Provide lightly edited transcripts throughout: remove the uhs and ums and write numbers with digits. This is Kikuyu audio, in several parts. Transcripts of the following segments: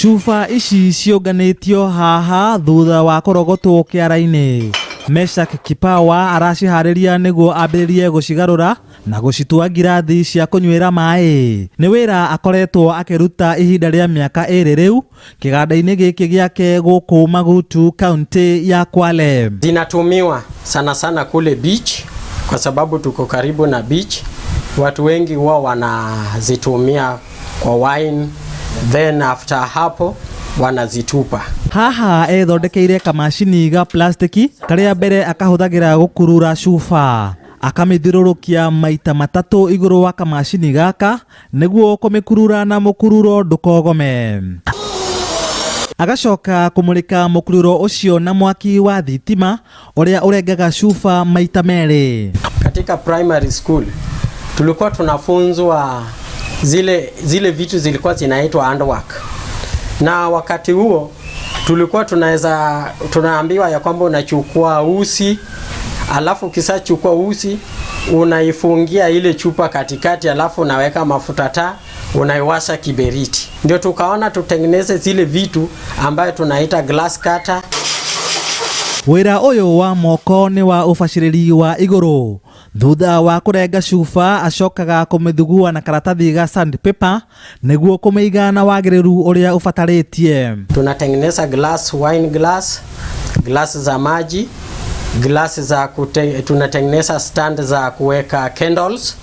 Cuba ici ciũnganĩtio haha thutha wa kũrogotwo kĩara-inĩ. Meshack Kipawa araciharĩria nĩguo ambĩrĩrie gũcigarũra na gũcitua ngirathi cia kũnyuĩra maĩ. Nĩ wĩra akoretwo akĩruta ihinda rĩa mĩaka ĩrĩ rĩu kĩganda-inĩ gĩkĩ gĩake gũkũ Magutu, kaunti ya Kwale. Zinatumiwa sana sana kule beach kwa sababu tuko karibu na beach. Watu wengi huwa wanazitumia kwa wine, then after hapo wanazitupa. Haha ethondekeire kamacini ga plastiki karĩa mbere akahũthagĩra gũkurura cuba akamĩthiũrũrũkia maita matatũ igũrũ wa kamacini gaka nĩguo kũmĩkurura na mũkururo ndũkogome. Agacoka kũmũrĩka mũkururo ũcio na mwaki wa thitima ũrĩa ũrengaga cuba maita merĩ. Katika primary school tulikuwa tunafunzwa zile, zile vitu zilikuwa zinaitwa handwork, na wakati huo tulikuwa tunaweza tunaambiwa ya kwamba unachukua usi, alafu ukishachukua usi unaifungia ile chupa katikati, alafu unaweka mafuta taa, unaiwasha kiberiti. Ndio tukaona tutengeneze zile vitu ambayo tunaita glass cutter. Wĩra ũyũ wa moko nĩ wa ũbacĩrĩri wa igũrũ. Thutha wa kũrenga cuba acokaga kũmĩthugua na karatathi ga sandpaper nĩguo kũmĩiga na wagĩrĩru ũrĩa ũbatarĩtie. Tunatengeneza glass, wine glass, glass za maji, glass za kute, tunatengeneza stand za kuweka candles.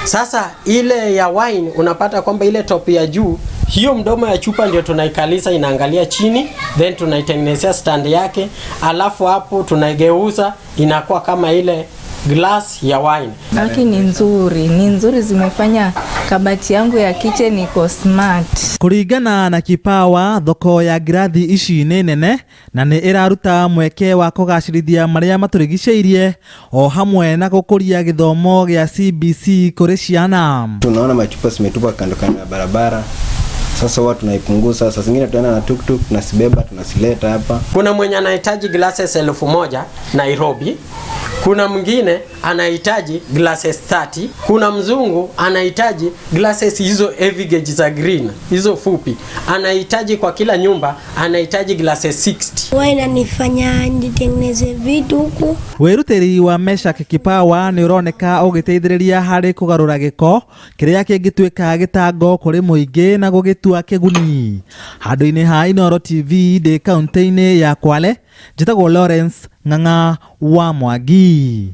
Sasa ile ya wine unapata kwamba ile top ya juu hiyo mdomo ya chupa ndio tunaikalisha inaangalia chini, then tunaitengenezea stand yake, alafu hapo tunaigeuza inakuwa kama ile glass ya wine. Haki ni nzuri, ni nzuri, zimefanya kabati yangu ya kitchen iko smart. Kũringana na Kipawa, thoko ya ngirathi ici nĩ nene na nĩ ĩraruta mweke wa kũgacĩrithia marĩa matũrigicĩirie o hamwe na gũkũria gĩthomo gĩa CBC kũrĩ ciana. Tunaona machupa zimetupwa kando kando ya barabara. Sasa huwa tunaipunguza. Saa zingine tunaenda na tuktuk tunazibeba tunazileta hapa. Kuna mwenye anahitaji glasses 1000 Nairobi, kuna mwingine anahitaji glasses 30, kuna mzungu anahitaji glasses hizo heavy gauge za green hizo fupi, anahitaji kwa kila nyumba anahitaji glasses 60. Huwa inanifanya nitengeneze vitu huku. Wĩrutĩri wa Meshack Kipawa nĩ ũroneka ũgĩteithĩrĩria harĩ kũgarũra gĩko kĩrĩa kĩngĩtuĩka gĩtango kũrĩ mũingĩ na gũgĩtua kĩguni. Handũ-inĩ ha Inooro TV ndĩ kaunti-inĩ ya Kwale, njĩtagwo Lawrence Ng'ang'a wa Mwangi.